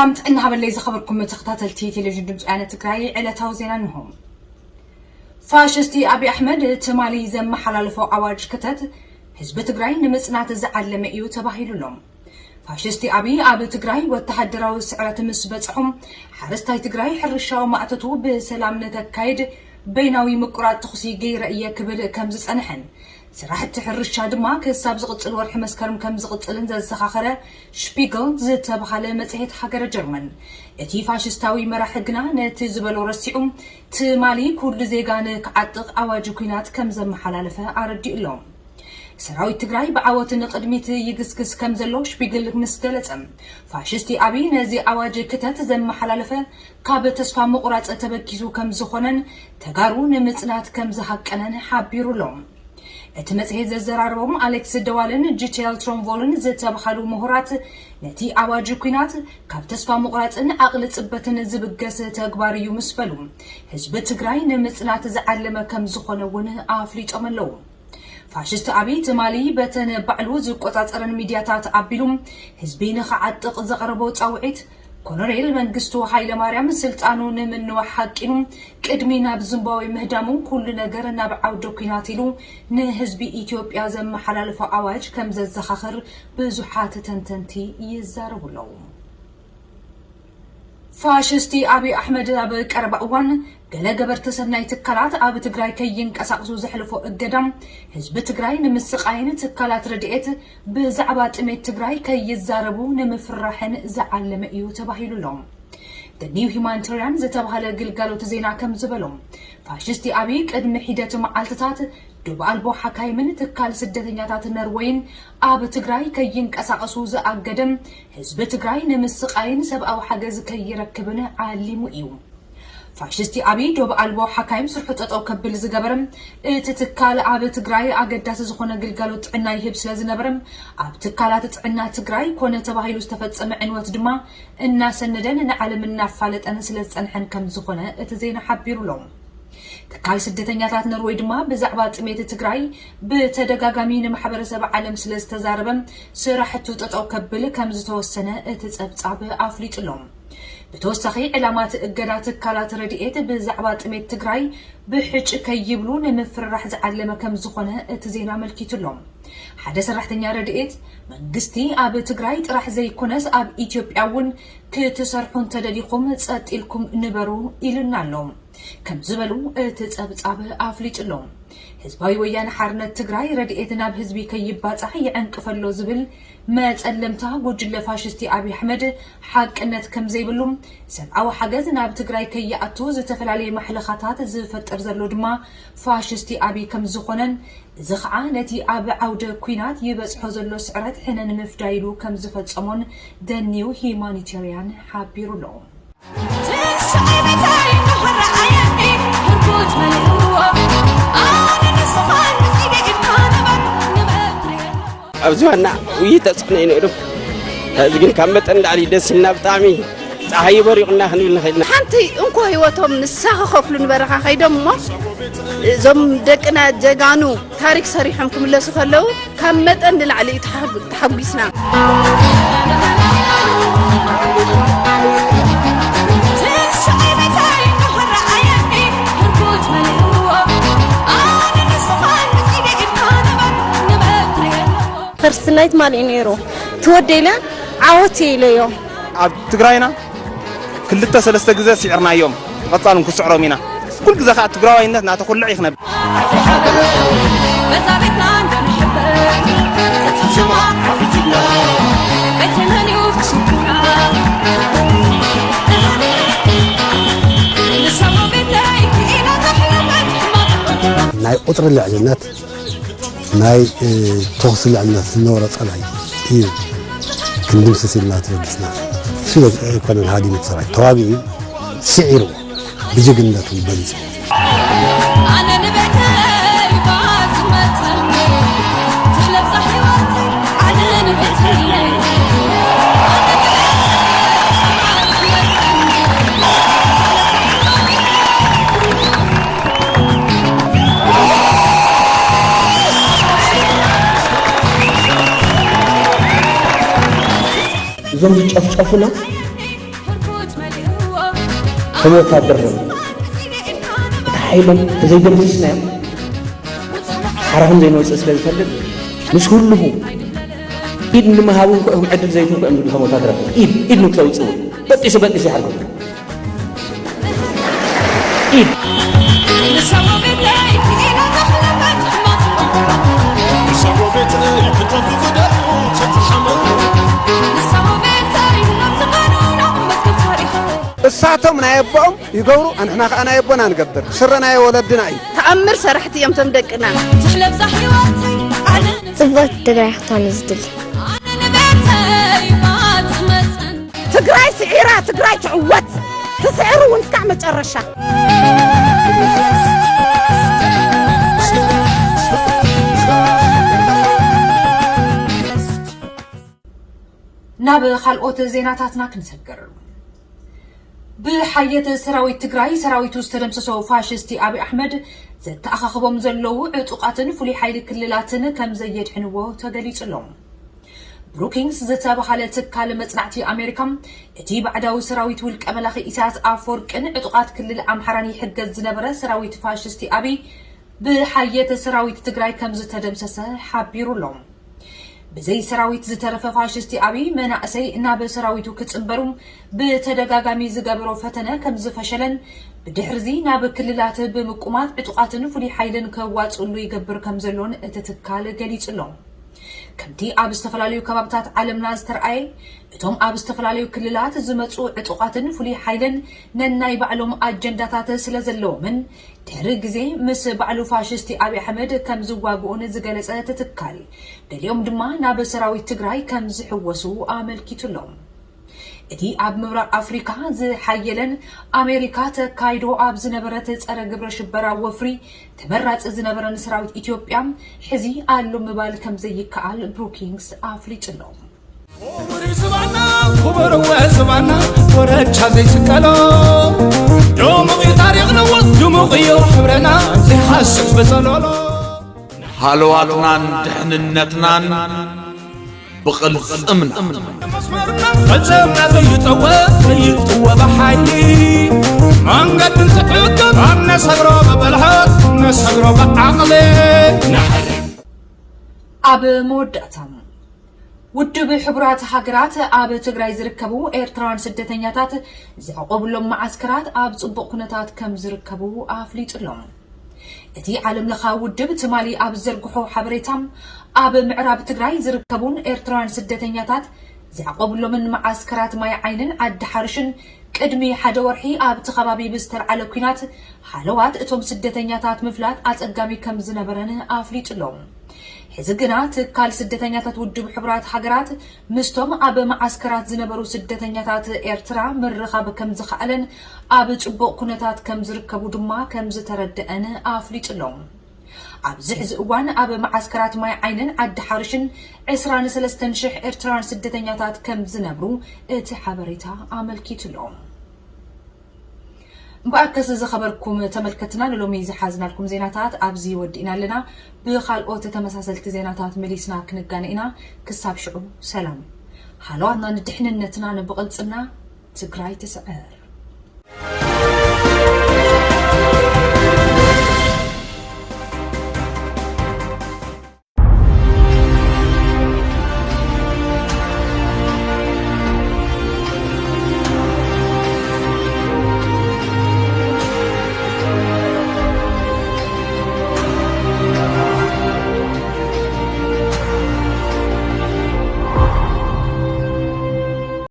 ሰላም ጥዕና ሃበለይ ዝኸበርኩም ተኸታተልቲ ቴሌቪዥን ድምፂ ወያነ ትግራይ፣ ዕለታዊ ዜና እንሆ። ፋሽስቲ ኣብይ ኣሕመድ ትማሊ ዘመሓላለፎ ኣዋጅ ክተት ህዝቢ ትግራይ ንምፅናት ዝዓለመ እዩ ተባሂሉ ኣሎ። ፋሽስቲ ኣብይ ኣብ ትግራይ ወተሃደራዊ ስዕረት ምስ በፅሖም፣ ሓረስታይ ትግራይ ሕርሻዊ ማእቶቱ ብሰላም ንከካይድ በይናዊ ምቁራፅ ተኹሲ ገይረ እየ ክብል ከም ዝፀንሐን፣ ስራሕቲ ሕርሻ ድማ ክሳብ ዝቕፅል ወርሒ መስከረም ከም ዝቕፅልን ዘዘኻኸረ ሽፒግል ዝተብሃለ መፅሄት ሃገረ ጀርመን፣ እቲ ፋሽስታዊ መራሒ ግና ነቲ ዝበሎ ረሲዑ፣ ትማሊ ኩሉ ዜጋ ንክዓጥቕ ኣዋጅ ኲናት ከም ዘመሓላለፈ ኣረዲኡ ኣሎ። ሰራዊት ትግራይ ብዓወት ንቕድሚት ይግስግስ ከም ዘሎ ሽፒግል ምስ ገለጸ፣ ፋሽስቲ ኣብይ ነዚ ኣዋጅ ክተት ዘመሓላለፈ ካብ ተስፋ ምቑራጽ ተበጊሱ ከም ዝኾነን ተጋሩ ንምጽናት ከም ዝሃቀነን ሓቢሩ ኣሎ። እቲ መጽሔት ዘዘራረቦም ኣሌክስ ደዋልን ጂቴል ትሮንቮልን ዝተባሃሉ ምሁራት፣ ነቲ ኣዋጅ ኲናት ካብ ተስፋ ምቑራጽን ዓቕሊ ጽበትን ዝብገስ ተግባር እዩ ምስ በሉ፣ ህዝቢ ትግራይ ንምጽናት ዝዓለመ ከም ዝኾነ እውን ኣፍሊጦም ኣለዉ። ፋሽስት ኣብይ ትማሊ በተን ባዕሉ ዝቆጻጸረን ሚድያታት ኣቢሉ ህዝቢ ንኽዓጥቕ ዘቕረቦ ጻውዒት፣ ኮሎኔል መንግስቱ ሃይለማርያም ስልጣኑ ንምንዋሕ ሓቂኑ ቅድሚ ናብ ዝምባብዌ ምህዳሙ ኩሉ ነገር ናብ ዓውደ ኲናት ኢሉ ንህዝቢ ኢትዮጵያ ዘመሓላለፎ ኣዋጅ ከም ዘዘኻኽር ብዙሓት ተንተንቲ ይዛረቡ ኣለዉ። ፋሽስቲ ኣብይ ኣሕመድ ኣብ ቀረባ እዋን ገለ ገበርቲ ሰናይ ትካላት ኣብ ትግራይ ከይንቀሳቕሱ ዘሕለፎ እገዳ ህዝቢ ትግራይ ንምስቓይን ትካላት ረድኤት ብዛዕባ ጥሜት ትግራይ ከይዛረቡ ንምፍርራሕን ዝዓለመ እዩ ተባሂሉ ኣሎ። The New Humanitarian ዝተባህለ ግልጋሎት ዜና ከም ዝበሎ፣ ፋሽስቲ ኣብይ ቅድሚ ሒደት መዓልትታት ዶብ ኣልቦ ሓካይምን ትካል ስደተኛታት ነርወይን ኣብ ትግራይ ከይንቀሳቐሱ ዝኣገደ ህዝቢ ትግራይ ንምስቓይን ሰብኣዊ ሓገዝ ከይረክብን ዓሊሙ እዩ። ፋሽስቲ ኣብይ ዶብ ኣልቦ ሓካይም ስርሑ ጠጠው ከብል ዝገበረ፣ እቲ ትካል ኣብ ትግራይ ኣገዳሲ ዝኾነ ግልጋሎት ጥዕና ይህብ ስለ ዝነበረ፣ ኣብ ትካላት ጥዕና ትግራይ ኮነ ተባሂሉ ዝተፈጸመ ዕንወት ድማ እናሰነደን ንዓለም እናፋለጠን ስለ ዝጸንሐን ከም ዝኾነ እቲ ዜና ሓቢሩ ኣሎ። ትካል ስደተኛታት ኖርወይ ድማ ብዛዕባ ጥሜት ትግራይ ብተደጋጋሚ ንማሕበረሰብ ዓለም ስለ ዝተዛረበ፣ ስራሕቱ ጠጠው ከብል ከም ዝተወሰነ እቲ ጸብጻብ ኣፍሊጡ ኣሎ። ብተወሳኺ፣ ዕላማ እቲ እገዳ ትካላት ረድኤት ብዛዕባ ጥሜት ትግራይ ብሕጭ ከይብሉ ንምፍርራሕ ዝዓለመ ከም ዝኾነ እቲ ዜና ኣመልኪቱ ኣሎ። ሓደ ሰራሕተኛ ረድኤት፣ መንግስቲ ኣብ ትግራይ ጥራሕ ዘይኮነስ ኣብ ኢትዮጵያ እውን ክትሰርሑ እንተደሊኹም ጸጥ ኢልኩም ንበሩ ኢሉና ኣሎ ከም ዝበሉ እቲ ጸብጻብ ኣፍሊጡ ኣሎ። ህዝባዊ ወያነ ሓርነት ትግራይ ረድኤት ናብ ህዝቢ ከይባጻሕ ይዕንቅፍ ኣሎ ዝብል መጸለምታ ጉጅለ ፋሽስቲ ኣብይ ኣሕመድ ሓቅነት ከም ዘይብሉ፣ ሰብኣዊ ሓገዝ ናብ ትግራይ ከይኣቱ ዝተፈላለየ ማሕለኻታት ዝፈጥር ዘሎ ድማ ፋሽስቲ ኣብይ ከም ዝኾነን፣ እዚ ኸዓ ነቲ ኣብ ዓውደ ኲናት ይበጽሖ ዘሎ ስዕረት ሕነ ንምፍዳይ ኢሉ ከም ዝፈጸሞን The New Humanitarian ሓቢሩ ኣሎ። ኣብዚ ዋና ውይይት ተፅዕኖ እዩ ነይሩ። ሕዚ ግን ካብ መጠን ላዕሊ ደስ ኢልና ብጣዕሚ ፀሓይ በሪቑና ክንብል ንኽእል ኢና። ሓንቲ እንኮ ህይወቶም ንሳ ክኸፍሉ ንበረኻ ከይዶም እሞ እዞም ደቅና ጀጋኑ ታሪክ ሰሪሖም ክምለሱ ከለዉ ካብ መጠን ንላዕሊ እዩ ተሓጉ-፣ ተሓጒስና። ክርስትናይ ትማሊ እዩ ነይሩ። ትወደይ ኢለ ዓወት እየ ኢለዮ። ኣብ ትግራይና ክልተ ሰለስተ ግዜ ስዒርናዮም፣ ብቐጻል እውን ክስዕሮም ኢና። ኩሉ ግዜ ከኣ ትግራዋይነት እናተኹልዕ እዩ ክነብር። ናይ ቁጽሪ ልዕልነት፣ ናይ፣ እ፣ ተኹሲ ልዕልነት ዝነበሮ ጸላኢ እዩ ክንድምስስ ኢልና ተበጊስና። እሱ ኣይኮነን ሃዲሙ እቲ ሰራዊት፣ ተዋጊኡ ስዒሩ ብጅግንነቱ በሊጹ። ኣነ ንቤተይ እባ ዝመጸኒ፣ ትለብሳ ሕይወተይ፣ ኣነ ንቤተይ። እዞም ዝጨፍጨፉና ከም ወታደር ዶ ሓይሎም ተዘይደምሲስናዮም ሓራኹም ዘይንወፅእ ስለ ዝፈልጥ ምስ ሁሉኹ ኢድ ንምሃቡ እንኳ እዮም ዕድል ዘይትንኩ እዮም ዝብሉ። ከም ወታደራት ኢድ ኢድ ንክተውፅኡ በጢሱ በጢሱ ይሓርኩም። ኢድ እሳቶም ናይ ኣቦኦም ይገብሩ፣ ኣንሕና ከኣ ናይ ኣቦና ንገብር። ስረ ናይ ወለድና እዩ። ተኣምር ሰራሕቲ እዮም እቶም ደቅና። ትሕለብዛ ህይወት ኣነ ጽብቕቲ ትግራይ ክትኮን እዩ ዝድሊ። ኣነ ንቤተይ ባጽመጸን ትግራይ ስዒራ ትግራይ ትዕወት። ትስዕር እውን እስካዕ መጨረሻ። ናብ ካልኦት ዜናታትና ክንሰግር። ብሓየት ሰራዊት ትግራይ ሰራዊቱ ዝተደምሰሶ ፋሽስቲ ኣብይ ኣሕመድ ዘተኣኻኽቦም ዘለዉ ዕጡቓትን ፍሉይ ሓይሊ ክልላትን ከም ዘየድሕንዎ ተገሊጹ ኣሎ። ብሩኪንግስ ዝተባሃለ ትካል መጽናዕቲ ኣሜሪካ እቲ ባዕዳዊ ሰራዊት ውልቀ መላኺ ኢሳያስ ኣፈወርቅን ዕጡቓት ክልል ኣምሓራን ይሕገዝ ዝነበረ ሰራዊት ፋሽስቲ ኣብይ ብሓየት ሰራዊት ትግራይ ከም ዝተደምሰሰ ሓቢሩ ኣሎ። ብዘይ ሰራዊት ዝተረፈ ፋሽስቲ ኣብይ መናእሰይ ናብ ሰራዊቱ ክጽንበሩ ብተደጋጋሚ ዝገበሮ ፈተነ ከም ዝፈሸለን ብድሕርዚ ናብ ክልላት ብምቁማት ዕጡቓትን ፍሉይ ሓይልን ከዋፅእሉ ይገብር ከም ዘሎን እቲ ትካል ገሊጹ ኣሎ። ከምቲ ኣብ ዝተፈላለዩ ከባብታት ዓለምና ዝተርኣየ እቶም ኣብ ዝተፈላለዩ ክልላት ዝመፁ ዕጡቓትን ፍሉይ ሓይልን ነናይ ባዕሎም ኣጀንዳታት ስለ ዘለዎምን ድሕሪ ግዜ ምስ ባዕሉ ፋሽስቲ ኣብይ ኣሕመድ ከም ዝዋግኡን ዝገለጸ እቲ ትካል ገሊኦም ድማ ናብ ሰራዊት ትግራይ ከም ዝሕወሱ ኣመልኪቱ ኣሎ። እቲ ኣብ ምብራቕ ኣፍሪካ ዝሓየለን ኣሜሪካ ተካይዶ ኣብ ዝነበረት ጸረ ግብረ ሽበራ ወፍሪ ተመራጺ ዝነበረን ሰራዊት ኢትዮጵያ ሕዚ ኣሎ ምባል ከም ዘይከኣል ብሩኪንግስ ኣፍሊጡ ኣሎ። ክቡር እዩ ዝባና ክቡር እወ ዝባና ኮረቻ ዘይስቀሎ ድሙቕ እዩ ታሪኽና እወ ድሙቕ እዩ ሕብረና ዘይሃስስ በጸሎሎ ሃለዋትናን ድሕንነትናን ብቕልጽምና መስመርና ፈጸምና ዘይጠወ ዘይጥወ ብሓይሊ መንገዲ እንትዕቅብ ኣብ ነሰግሮ ብብልሓት ነሰግሮ ብዓቕሊ ንሓሪ ኣብ መወዳእታ ውድብ ሕቡራት ሃገራት ኣብ ትግራይ ዝርከቡ ኤርትራውያን ስደተኛታት ዘዕቆብሎም መዓስከራት ኣብ ጽቡቕ ኩነታት ከም ዝርከቡ ኣፍሊጡ ኣሎ። እቲ ዓለም ለኻ ውድብ ትማሊ ኣብ ዘርግሖ ሓበሬታ ኣብ ምዕራብ ትግራይ ዝርከቡን ኤርትራውያን ስደተኛታት ዘዕቆብሎምን መዓስከራት ማይ ዓይንን ዓዲ ሓርሽን ቅድሚ ሓደ ወርሒ ኣብቲ ከባቢ ብዝተልዓለ ኲናት ሃለዋት እቶም ስደተኛታት ምፍላጥ ኣጸጋሚ ከም ዝነበረን ኣፍሊጡ ኣሎ። ሕዚ ግና ትካል ስደተኛታት ውድብ ሕቡራት ሃገራት ምስቶም ኣብ መዓስከራት ዝነበሩ ስደተኛታት ኤርትራ ምርኻብ ከም ዝኸኣለን ኣብ ጽቡቕ ኩነታት ከም ዝርከቡ ድማ ከም ዝተረደአን ኣፍሊጡ ኣሎ። ኣብዚ ሕዚ እዋን ኣብ መዓስከራት ማይ ዓይንን ዓዲ ሓርሽን ዕስራን ሰለስተን ሽሕ ኤርትራውያን ስደተኛታት ከም ዝነብሩ እቲ ሓበሬታ ኣመልኪቱ ኣሎ። እምበኣርከስ ዝኸበርኩም ተመልከትና ንሎሚ ዝሓዝናልኩም ዜናታት ኣብዚ ወዲእና ኣለና። ብኻልኦት ተመሳሰልቲ ዜናታት መሊስና ክንጋነ ኢና። ክሳብ ሽዑ ሰላም። ሃለዋትና ንድሕንነትና ንብቕልጽምና ትግራይ ትስዕር።